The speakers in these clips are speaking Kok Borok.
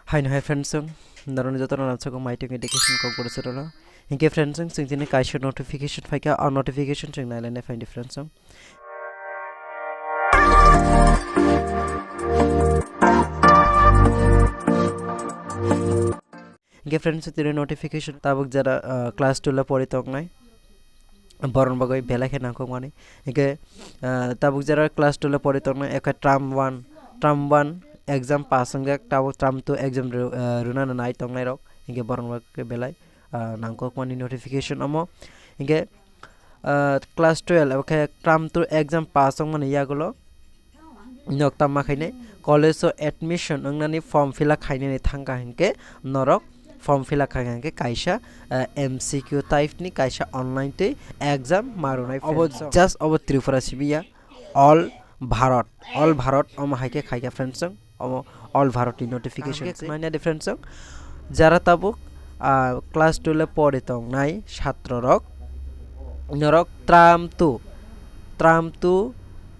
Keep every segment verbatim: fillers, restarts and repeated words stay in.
Hai no hai friends song, norokni jotono lamsako Maitung Education Kokborok channel o. Hinkhe friends song, chwng tini kaisa notification phaikha, o notification chwng nailainai phaidi friends song. Hinkhe friends song, tini notification tabuk jara, ah, class twelve o pori tongnai. Borokni bagwi belai khe nangkukmani. Hinkhe, ah, tabuk jara class twelve o pori tongnai, ekhe term one, term one exam pass wngjak, tabuk term two exam ru-, ah, rwna nai tongnairok. Hinkhe borokni bagwi belai, ah, nangkukmani notification omo. Hinkhe, ah, class twelve, omo khe term two exam pass wngmani yagulo nok tamo khainai college o admission wngnani form fill up khainani thangkha hinkhe norok form fill up khaikha hinkhe kaisa, ah, M C Q type ni kaisa online twi exam ma rwnai friends. Obo just obo Tripura sibiya, all Bharat, all Bharat omo hai khe khaikha friends chwng, omo all Bharat ni notification se. Naina di friends chwng, jara tabuk, ah, class twelve pori tongnai satro rok, norok term two, term two,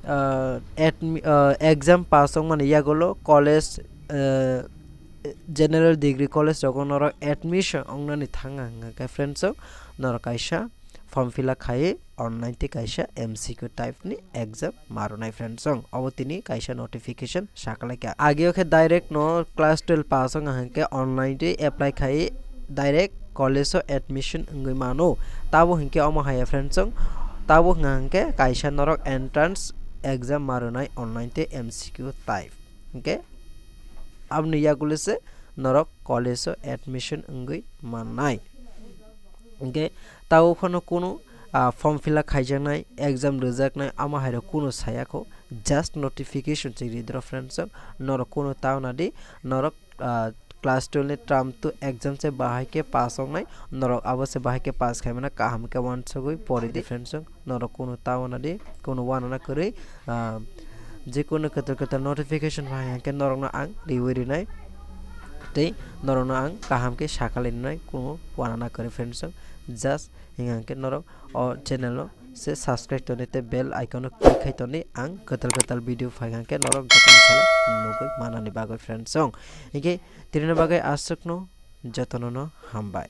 ah, admi-, ah, exam pass wngmani yagulo college, ah, general degree college rogo norok admission wngnani thangkha hwnkhe friends chwng, norok kaisa form fill up khai online tei kaisa M C Q type ni exam ma rwnai friends chwng. Obo tini kaisa notification sakalaikha. Ageo khe direct no class twelve pass wngkha hinkhe online twi apply khai direct college o admission wngwi mano. Tabo hinkhe omo hai ya friends chwng. Tabo wngkha hinkhe kaisa norok entrance exam ma rwnai online tei M C Q type. Hinkhe aboni yagulo se norok college o admission wngwi mannai. Hinkhe tabo phano kunu, ah, form fill up khaijaknai, exam rwjaknai, amo hai rok kunu saya kho, just notification se ri doro friends chwng, norok kunu ta wana di, norok, ah, class twelve ni term two exam se bahai khe pass wngnai, norok abo se bahai khe pass khai mano, kaham khe uansugwi pori di friends chwng, norok kunu ta wana di, kunu uanana kwrwi, ah, jekunu kwtal kwtal notification phai hwnkhe norokno ang riwi rinai tei norokno ang kaham khe sakalainai, kunu uanana kwrwi friends chwng. Just hinkhe norok o channel no se subscribe toni tei bell icon no click khai toni, ang kwtal kwtal video phai hwnkhe norok jotono salo nugwi manani bagwi friends chwng. Hinkhe tini bagwi aswkno jotono no hambai.